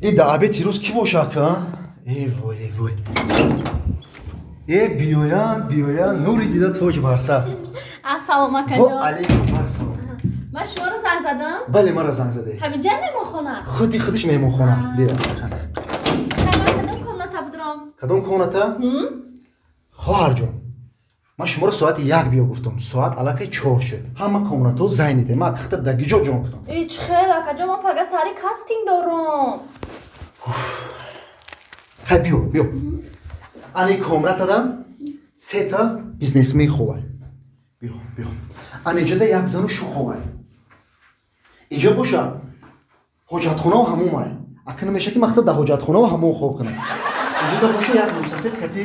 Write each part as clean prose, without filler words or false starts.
И да обед ирӯз кӣ боша, ака? Э вой, э вой. Э биёянд, биёянд, нури дида тоҷ барсар. Ассалому акаҷон. Ва алайкум ассалом. Ман шуморо занг задам? Бале, маро занг задед. Ҳаминҷа меҳмонхона? Худи худаш меҳмонхона. Биё. Ман кадом комната будам? Кадом комната? Хоҳарҷон, ман шуморо соати 1 биё гуфтам. Соат аллакай 4 шуд. Ҳама комнатаҳо зайните. Ман акхта дагиҷо ҷон кунам. Э, чӣ хел, акаҷон, ман пага сари кастинг дорам. Хай, биё, биё. Ани комнатадам сета бизнесмен ховай. Биё, биё. Анеҷада як зану шу ховай. Инҷо боша ҳоҷатхонаву ҳамомай. Ака намеша ки махта да ҳоҷатхонаву ҳамом хоб кунам. Инҷода боша як мусафед кати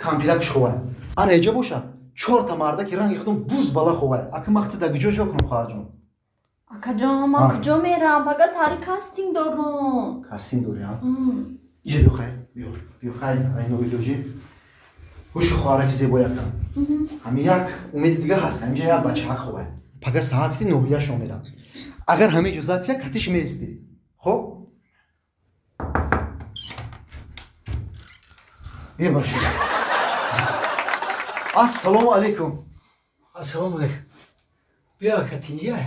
кампиракш ховай. Ана инҷо боша чорта марда ки ранги худам буз бала ховай. Ака махта да куҷо ҷо кунам, хоҳарҷон? Акаҷон, ман куҷо мерам? Пага сари кастинг дорам. Кастинг дорӣ, а? Иҷа биё, хай, биё, биё, хай, айно илоҷӣ. Ҳушу хоҳараки зебо якам. Ҳамин як умеди дига ҳаст, ҳаминҷа як бачаак ховай. Пага саҳар кити ноҳияшон мерам. Агар ҳама иҷозат як катиш меистӣ. Хоб? Е бача. Ассалому алайкум. Ассалому алайкум. Биё, ака, тинҷа.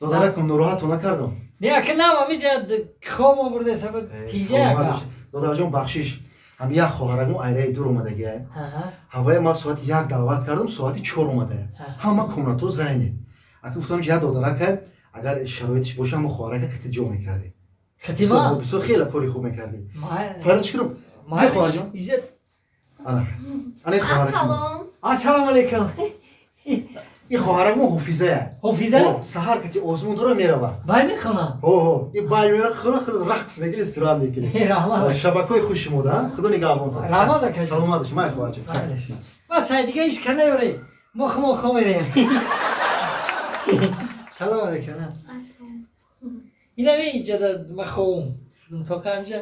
Додаракум, нороҳату накардам. Не, ака, нам ҳаминҷа хоб овурда сабаб тинҷа, ака. Додарҷон, бахшиш. Ҳам як хоҳарагум айраи дур омадагия. Ҳавая ман соати 1 даъват кардам, соати 4 омадая. Ҳама комнатҳо зайнед. Ака гуфтам, як додарака, агар шароитиш боша, ҳама хоҳарака кати ҷо мекардем. Катима? Бисёр хеле кори хуб мекардем. Фарид чӣ кунам? Биё, хоҳарҷон. Ана. Ана ин хоҳарак. Ассалом. Ассалому алайкум. Ин хоҳарак мо Ҳофизая. Ҳофиза? Саҳар кати озмун дора мерава. Бай мехона? Ҳо, ҳо. Ин бай мера хона, худ рақс мекунӣ, истироҳат мекунӣ. Раҳмат. Шабакаҳои хуш шумода, худо нигаҳбонтон. Раҳмат, ака. Саломат бош, май хоҳарҷон. Ма сай дига ҳеч кар наёрем. Мо хумо хо мерем. Салом алайкум. Ассалом. Инами иҷода ма ховум. Тоқа ҳамҷа.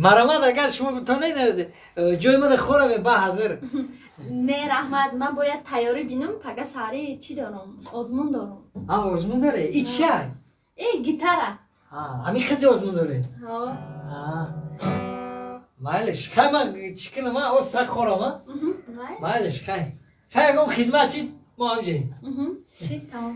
Марамад, агар шумо битонед, ҷои мада хораве ба ҳазир. Не, раҳмат, ман бояд тайёрӣ бинам, пага саҳари чӣ дорам? Озмун дорам. А, озмун доре? И чия? Э, гитара. Ҳамин хизи озмун доре? Ҳо. Майлиш, хай ман чӣ кунам, а? Оз так хорам, а? Майлиш, хай. Хай, ягон хизмат чӣ мо ҳамҷаем. Чӣ, тамом.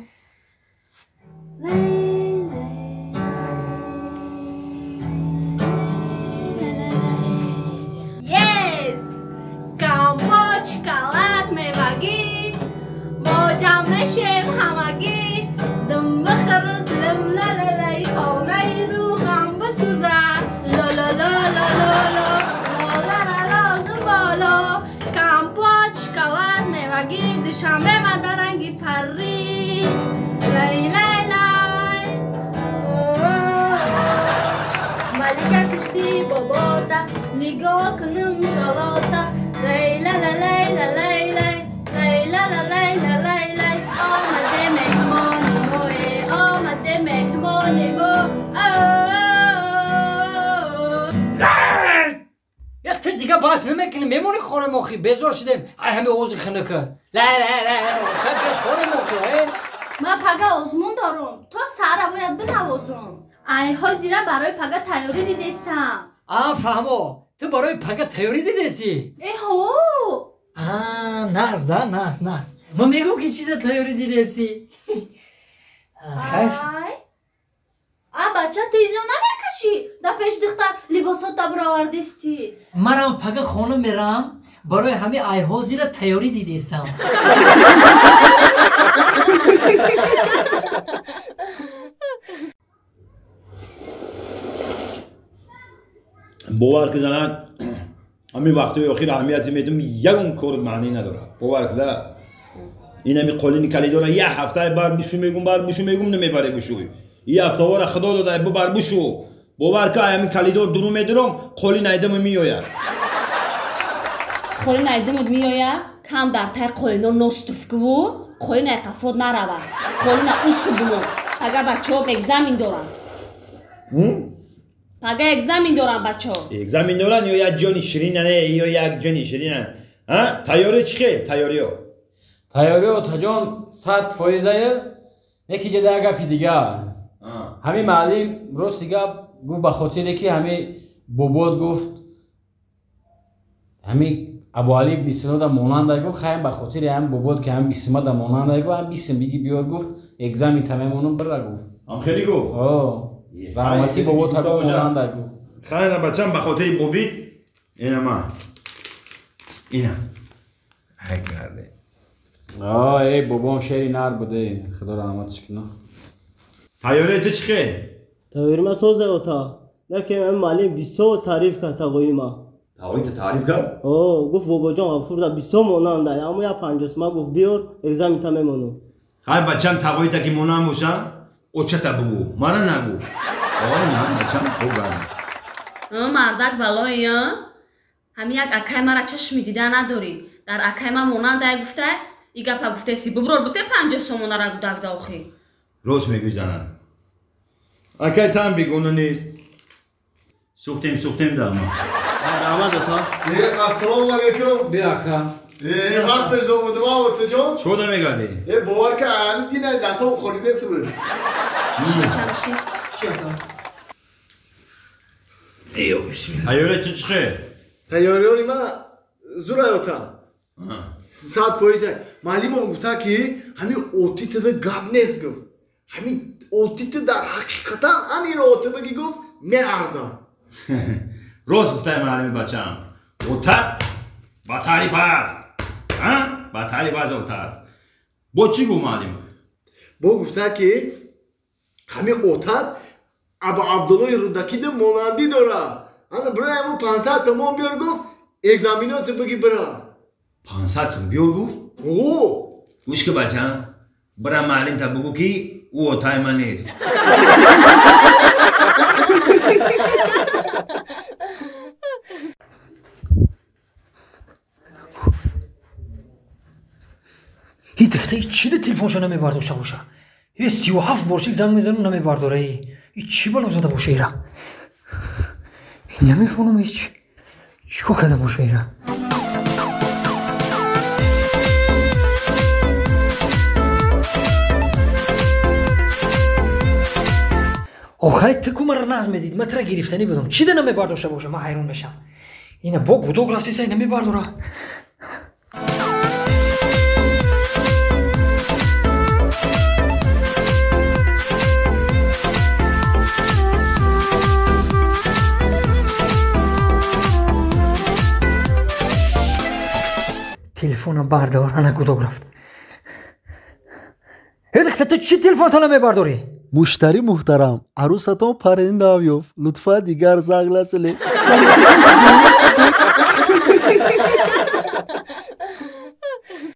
Yes! Компот, шоколад, мевагӣ, мо ҷамъ мешем ҳамагӣ. Дум бихӯрз, лим лалалай, хонаи рӯҳам бисӯза. Ло-ло-ло-ло-ло-ло, лолара-лозу боло. Компот, шоколад, мевагӣ, Душанбе мадаранги Париж. Лай-лай-лай. Малика кишти бобота, нигоҳ кунам чолота. Лай-ла-ла-лай-ла-лай-лай, лай-ла-ла-лай-ла-лай-лай. Омаде меҳмони мое, омаде меҳмони мо. Як ту дига баҳс намекунӣ, мемонӣ хорем охи, безор шудем. Ай ҳами овози хинака. Ла-ла-ла, хай бе хорем охи, э? Ман пага озмун дорам, то саҳара бояд бинавозам. Ай ҳозира барои пага тайёрӣ дидестам. А, фаҳмо, ту барои пага тайёрӣ дидесӣ? Э, ҳо. А, нағз да, нағз, нағз. Ман мегӯм ки чиза тайёрӣ дидестӣ. Хайр. Ай. А, бача, ту изо намекашӣ? Да пеш духтар либосота баровардистӣ. Манам пага хона мерам, барои ҳами айҳозира тайёрӣ дидестам. Бовар ки занак, ҳамин вақтҳои охир аҳамияте медум, ягон кор маънӣ надорад. Бовар кида, ин ҳами қолини калидора як ҳафтае бар бишу мегум, бар бишу мегум, намебаре бишӯй. Ин ҳафтаҳоро худо дода, бубар бишу. Бовар ки ҳамин калидор дуру медурам, қолин айдама меояд. Қолин айдамуд меояд, кам дар тай қолино ностуфкуву, қолин ай қафот нарава. Қолина усу бумон. Пага бачаҳо экзамен доранд. Пага экзамен доранд бачаҳо. Экзамен доранд ё як ҷони ширина, не, ё як ҷони ширина. А? Тайёриё чӣ хел? Тайёриё? Тайёриё, таҷон, 100%-ае, не ки ҷада як гапи дигар. Ҳамин муаллим рости гап гуфт ба хотире ки ҳамин бобот гуфт ҳамин Абуали ибни Синода монанда гуфт, хаем ба хотири ҳамин бобот ки ҳамин бисмада монанда гуфт, ҳам бисм биги биёр гуфт, экзамен тамемонум бира гуфт. Ам хеле гуфт? О, раҳмати бобот ҳа монанда гуфт. Хайна бачам ба хотири бобит ина ма. Ина. Ай гарде. О, эй бобом шери нар буде, худо раҳматиш кунад. Тайёраи ту чӣ хел? Тайёри ма соза ота. Лекин ҳамин муаллим бисёр таъриф кард тағои ма. Тағои ту таъриф кард? О, гуфт бобоҷон Ғафурда бисёр монанда, аммо як панҷосма гуфт биёр, экзамента мемонам. Ҳай бачам тағоита ки монанд боша, очата бугӯ, мана нагӯ. О, на, бачам, хуб гардӣ. Мардак балои, ҳамин як акай мара чашми дида надорӣ. Дар акай ма монанда гуфта, и гапа гуфтеси, буброр буте 50 сомонара гудакда охи. Рост мегӯй занам. Акай там бегона нест. Сухтем, сухтем дама. Раҳмат ата. Ассалому алайкум. Биё ака. Вақташ омадам отаҷон. Чо намегардӣ? Бовар кар, ҳамин дина дастам холидаст буд. Чамши. Чӣ ата? Эё, бисмилла. Тайёра ту чӣ хел? Тайёриёни ма зур ата. 100%. Муаллимам гуфта ки ҳамин отитада гап нест гуфт. Ҳамин отита дар ҳақиқатан анира ота баги гуфт меарзад. Рост гуфтаи муаллими бачам. Отат ба таъриф аст. Ба таъриф аст отат. Бо чӣ гуфт муаллим? Бо гуфта ки ҳамин отат Абу Абдуллои Рудакида монандӣ дорад. Ана бира ҳамун 500 сомон биёр гуфт, экзаменото баги бира. 500 сом биёр гуфт? О! Гӯш ки бачам, бира муаллимта бугӯ ки ӯ отаи ман нест. Ҳи духтаи чӣ да телефоншо намебардошта боша? Е 37 боршик занг мезанам намебардора. И чӣ бало зада боша ира? Намефаҳмам ҳеч. Чӣ кор карда боша ира? Охай ту ку маро нағз медид, ман тура гирифтанӣ будам. Чӣ да намебардошта боша? Ман ҳайрон мешам. Ина бо гудок рафтеса намебардора. Телефонам бардор, ана гудок рафт. Э духта, ту чӣ телефонто намебардорӣ? Муштари муҳтарам, арӯсатон паренда ёфт. Лутфан дигар занг назанед.